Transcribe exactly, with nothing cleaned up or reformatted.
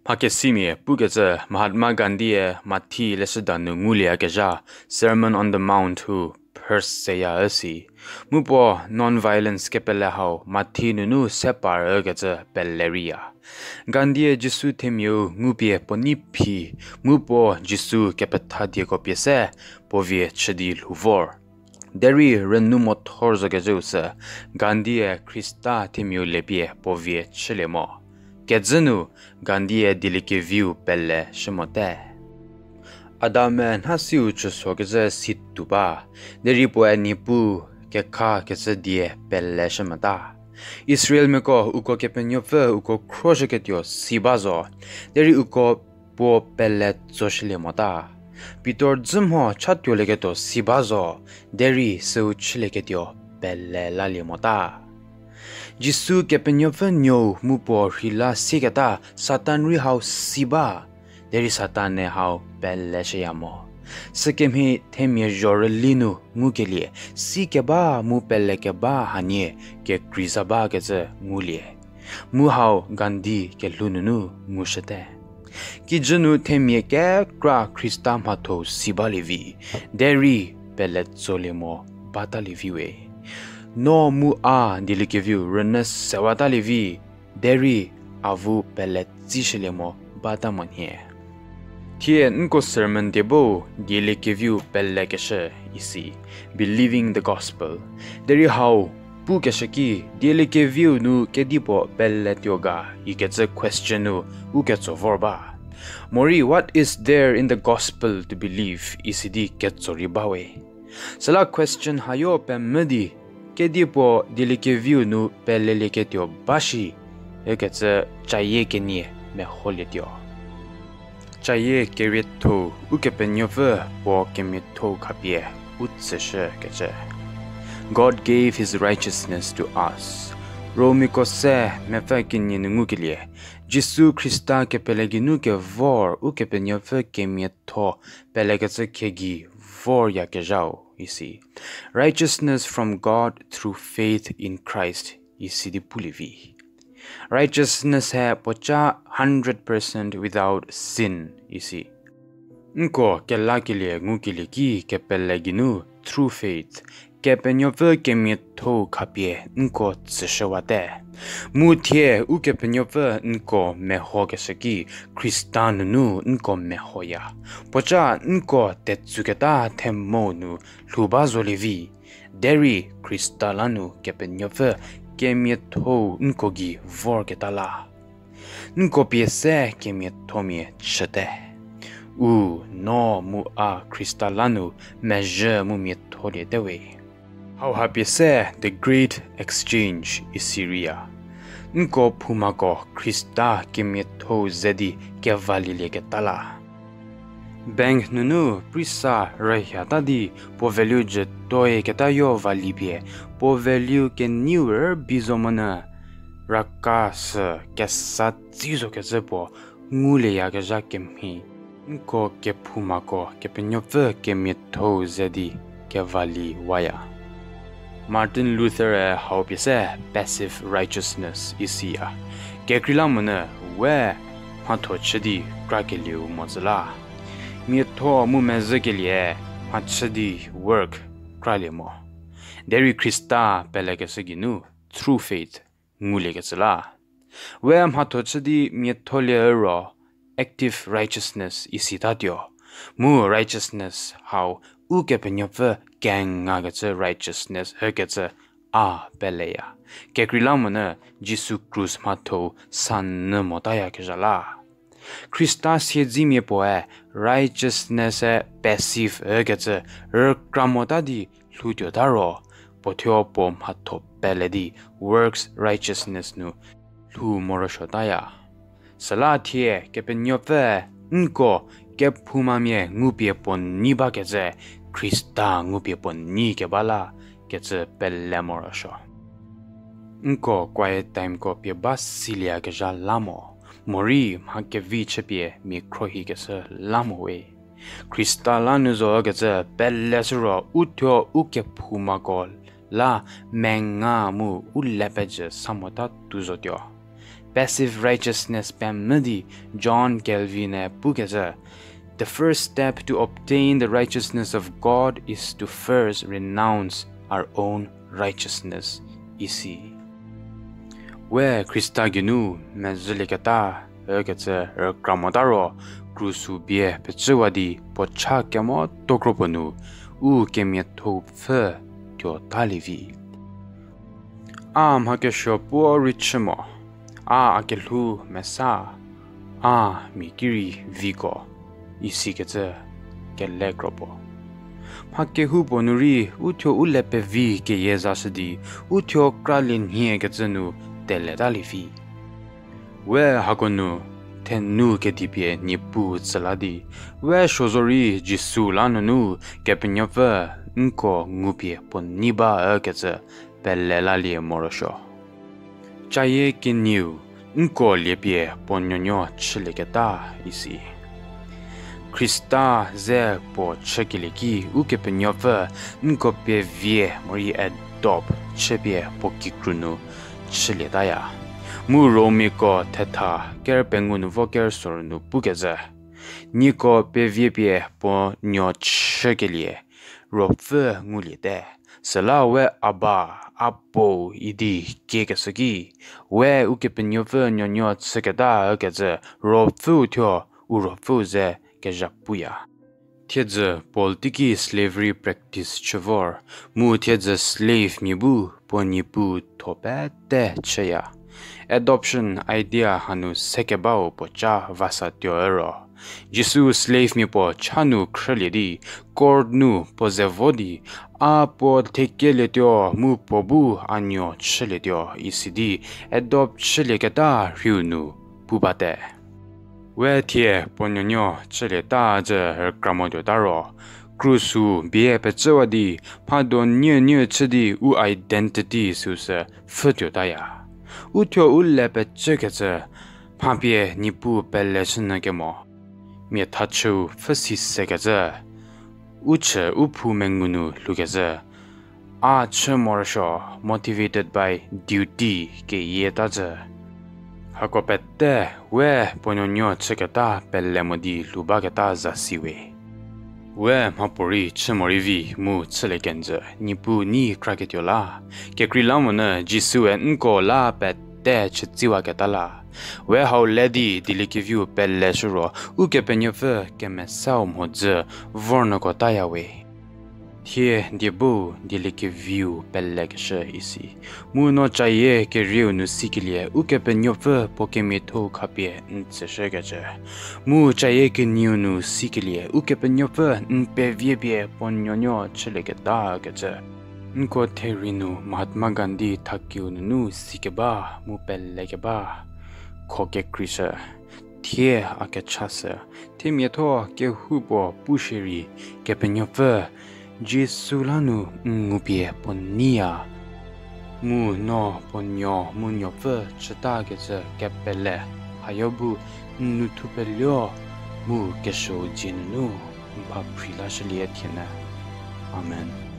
Mhakesimia pukecü Mahatma Gandhi-e Mathi leshüda nu ngulieyakezha Sermon on the Mount-u phrüseya üsi. Mu puo non-violence kepele hau Mathi nunu se parükecü pele reiya. Gandhi-e Jisu themiau ngupie puo nei phi, mu puo Jisu kepethadieko pie se puo vie chü di lhou vor. Derei rünou mothor zokecüu sü Gandhi-e Khrista themiau lepie puo vie chülie mo. Kecü nu Gandhi-e dieliekeviu peleshü mote. Adame nhasiu chüsokecü si tuo ba, derei puoe Niepuu kekhakecü die peleshü mota. Israelmiako uko Kepenuopfü uko khroshüketuo si ba zo, derei uko puo pele tsoshülie mota. Pitor dzü mho chatuolieketuo si ba zo, derei süu chülieketuo pele lalie mota. Jisu Kepenuopfü nuou mu puo rheila sieketa Satan rei hau si ba, derei Satan-e hau peleshüya mo. Sükemhie themia zhorüli nu ngukelie, sikeba mu pelekeba hanie kekreiza bakecü ngulie. Mu hau Gandhi kelhou nunu ngushüte. Kijü nu themia kekra Khrista mhatho-u si balie vi, derei pele tsolie mo batalie vi we. No mu a dieliekeviu rünyü sewatalie vi, derei avu pele tsishülie mo bata mo nhie. Thie nko sermon die bu dieliekeviu pelekeshü isi, believing the gospel. Derei hau pukeshü ki dieliekeviu nu kedipuo peletuo ga ikecü question-u u ketso vor ba. Morei, what is there in the gospel to believe isi di ketso rei ba we. Süla question hayo pemvü di, kedipuo dieliekeviu nu pelelieketuo ba shi, ikecü cayie kenie meholietuo. Cayie kerietho-u Ukepenuopfü puo kemiatho-u khapie u tsüshükecü. God gave his righteousness to us. Romiako se mepfü kenie nu ngukelie, Jisu Khrista kepele geinu kevor Ukepenuopfü kemiatho pelekecü khie gei voryakezhau isi. Righteousness from God through faith in Christ isi di pulie vi. Righteousness he puoca hundred percent without sin isi. Nko kelakelie ngukelie ki kepele geinu through faith, Kepenuopfü kemiatho-u khapie nko tsüshüwate. Mu thie Ukepenuopfü nko mehokeshü ki Khrista nunu nko mehoya. Puoca nko tetsuketa themou nu lhou ba zolie vi, derei Khrista la nu Kepenuopfü kemiatho-u nko gei vorketa la. Nko pie se kemiathomia chüte. U, no mu a Khrista la nu mezhü mu miatholiete we. Hauha pie se the great exchange isi reiya. Nko phoumako Khrista kemiatho-u ze di kevalilieketa la. Bank nunu prisa rühiata di puo value jütuoyiketa yo vali pie, puo value kenieu rübi zo monyü, raka sü kesa tsi zokecü puo ngulieyakezha kemhie, nko kephoumako Kepenuopfü kemiatho-u ze di kevaliwaya. Martin Luther-e hau pie se passive righteousness isiya. Kekreilamonyü we mhatho chü di krakelieu mozü la. Miatho mu mezhükelie mhachü di work kralie mo. Derei Khrista pelekeshü geinu through faith nguliekecü la. We mhatho chü di miatholie ro active righteousness isitatuo. Mu righteousness hau Ukepenuopfü kengakecü righteousness hükecü a peleya. Kekreilamonyü Jisu krus mhatho-u sanyü motayakezha la. Khrista siedzimia puoe righteousness-e passive hükecü rükra mota di lhoutuota ro, puo thuo puo mhatho pele di works righteousness nu lhou morosuotaya. Süla thie Kepenuopfü nko kephoumamia ngupie puo nei bakecü Khrista ngupie puo nei keba la kecü pele morosuo. Nko quiet timeko pie ba silieyakezha la mo, morei mha kevi chüpie mia khruohikeshü la mo we. Khrista la nu zokecü pele sü ro u thuo u kephoumako la menga mu u le pejü sa mota tuo zotuo. passive righteousness pemvü di John Calvin-e pukecü, The first step to obtain the righteousness of God is to first renounce our own righteousness, isi. We Khrista geinu mezhülieketa ükecü rükra mota ro, krusu bie pecüwa di puo cha kemo tokro puo nu, u kemiatho pfhü tuotalie vi. A mha kesuo puo rei chü mo, a a kelhou mesa, a mia ki rei viko, isikecü kelekro puo. Mha kehoupuo nu rei uthuo u le pevi keyie zashü di, uthuo kralie nhiekecü nu teletalie vi. We hako nu, thenu kedipie Niepuu tsü la di, we suo zorei Jisu la nunu Kepenuopfü nko ngupie puo nei ba ükecü pele lalie morosuo. Cayie kenieu, nko liepie puo nuonuo chülieketa isi. Khrista ze puo chükelie ki Ukepenuopfü nko pevie morei adopt chüpie puo kikru nu chülietaya. Mu Romiako thetha ker pengou nu vo ker soru nu pukecü, nieko pevie pie puo nuo chükelie Ruopfü nguliete. Süla we Aba, Apuo idi kiekeshü ki, we Ukepenuopfü nuonuo chüketa ükecü Ruopfüu thuo, u ruopfüu ze kezha puya. Thiedzü Paul teiki slavery practice chü vor, mu thiedzü slave mia bu puo niepuu tho pete chüya. Adoption idea hanu sekebau puo ca vasa tuo ro, Jisu slave mia puo cha nu khrülie di, court nu puo ze vo di, a puo thekelietuo mu puo bu a nuo chülietuo isi di, adopt chülieketa rhiu nu pu bate. We thie puo nuonuo chülieta zü rükra mo tuota ro, krusu bie pecüwa di, mha donu nuo chü di u identity süu sü pfhü tuotaya. Uthuo u le pecükecü, mha pie Niepuu pele chünyü kemo, mia thachüu pfhü si sekecü, u chü u phou mengu nu lhoukecü, a chü morosuo, motivated by duty keyieta zü. Hako pete we puo nuonuo chüketa pele mo di lhou baketa zasi we. We mhapuorei chü morei vi mu chülie kenjü Niepuu nei kraketuo la, kekreilamonyü Jisue nko la pete chütsiwaketa la. We hau le di dieliekeviu pele shü ro, Ukepenuopfü kemesau mhodzü vornyükotaya we. Thie die bu dieliekeviu pelekeshü isi. Mu no cayie kerieu nu sikelie Ukepenuopfü puo kemiatho khapie n tsüshükecü. Mu cayie kenieu nu sikelie Ukepenuopfü n pevie pie puo nuonuo chülieketakecü. Nko therei nu Mahatma Gandhi thakieu nunu sikeba mu pelekeba kho kekreishü. Thie a kechashü, themiatho kehoupuo pu shierei Kepenuopfü Jisu la nu n ngupie puo neiya. Mu no puo nuo mu nuopfü chütakecü kepele hayo bu n nu thupeluo mu kesuou dzie nunu n pha phrilashülie thienyü. Amen.